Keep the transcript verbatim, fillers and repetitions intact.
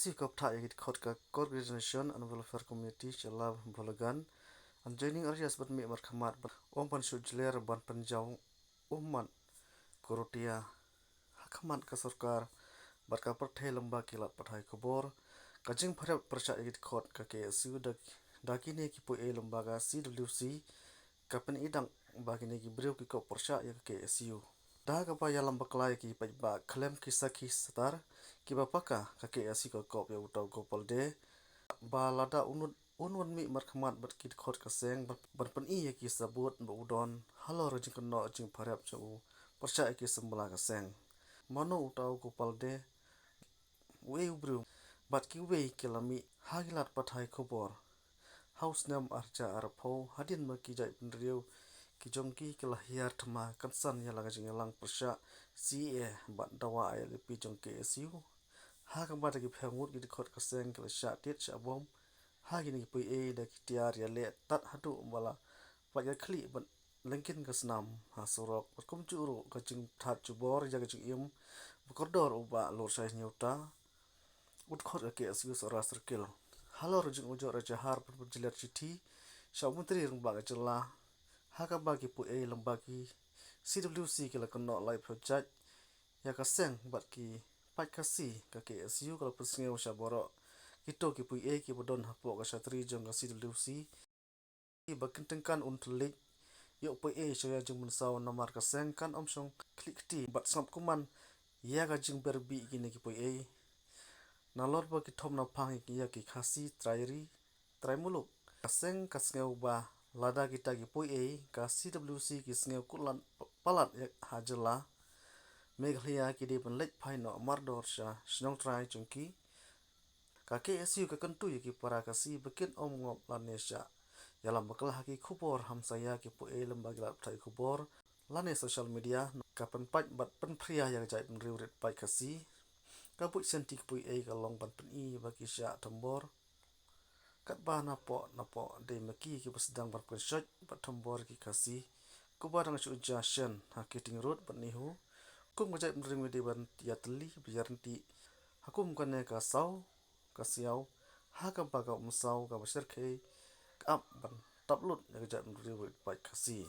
Ka pynthah ïa ki dkhot ka Coordination and Welfare Committee sha Labholagan, and joining areas ban mih markhmat, ban ong ban shu jler ban pynjaw ummat Kurutia ha khmat ka sorkar bad ka pyrthei lem bad ki lad pathai khubor. Ka jingpyrshah pyrshah ïa ki dkhot ka K S U da, da kine ki poi ei lem bad ka C W C, ka pyni dang ba kine ki briew ki kop pyrshah ïa ka K S U. Da kaba ïalam bakla ïa ki paidbah khlem ki sakhi satar kiba paka, ka K S U ka kop ïa uta u Gopal Dey ba lada un, un wan mih markhmat bad ki dkhot ka seng ban, ban pyni ïa ki sabut ba u don halor ka jingkynnoh jingpyrshah jong u pyrshah ïa ki samla ka seng. Mano uta u Gopal Dey? Uei u briew? Bad kiwei ki la mih ha ki lad pathai khubor ha u snem ar hajar arphew, hadien ba ki jaitbynriew ki jong ki ki la hiar thma kynsan ïa la ka jingïalang pyrshah C A A bad dawa I L P jong K S U. Ha kaba da ki phew ngut ki dkhot ka seng ki la shah tied shah bom ha kine ki poi ei da ki tiar ïaleh tad haduh ba la pait ka khlieh bad lyngkhin ka snam ha surok. Bad kumjuh ruh ka jingthat jubor ïa ka jingim ba kordor u Bah Lurshai Hynñiewta, u dkhot ka K S U Sohra Circle, halor jingujor Raja Har ban pynjylliat shithi sha u Myntri Rangbah ka jylla, ha kaba ki poi ei lem bad ki C W C ki la kynnoh laiphew jait ïa ka seng bad ki paid Khasi. Ka K S U ka la pynsngew sha baroh kito ki poi ei kiba don hapoh ka shatri jong ka C W C ba kin tyngkan un thylliej ïoh poi ei sha ïa jingmynsaw namar ka seng kan ym shong khlieh kti bad sngap kumman ïa ka jingber bih kine ki poi ei. Nalor ba ki thom naphang ïa ki Khasi trai ri trai muluk, ka seng ka sngew ba lada kita ki poi ei ka C W C ki sngew kut lad palat ïa ha jylla Meghalaya, ki dei ban leit phai noh mardor sha shnong trai jong ki. Ka K S U ka kyntu ïa ki para Khasi ba kin ym ngop lane shah ïalam bakla ha ki khubor hamsaïa, ki poi ei lem bad ki lad pathai khubor lane social media. Ka pynpait bad pynphria ïa ka jaitbynriew rit paid Khasi. Ka buit senti ki poi ei ka long ban pyni ba ki shah thombor katba napoh napoh dei ma ki kiba sdang ban pynshoit bad thombor ïa ki Khasi. Kumba dang shu jia shen ha Keating Road bad NEHU, kum ka jaitbynriew ngi dei ban ïatylli ba ïaryntih ha kum kane ka saw ka siaw, ha kaba ka umsaw kaba shyrkhei ka ap ban tap lut ïa ka jaitbynriew rit paid Khasi.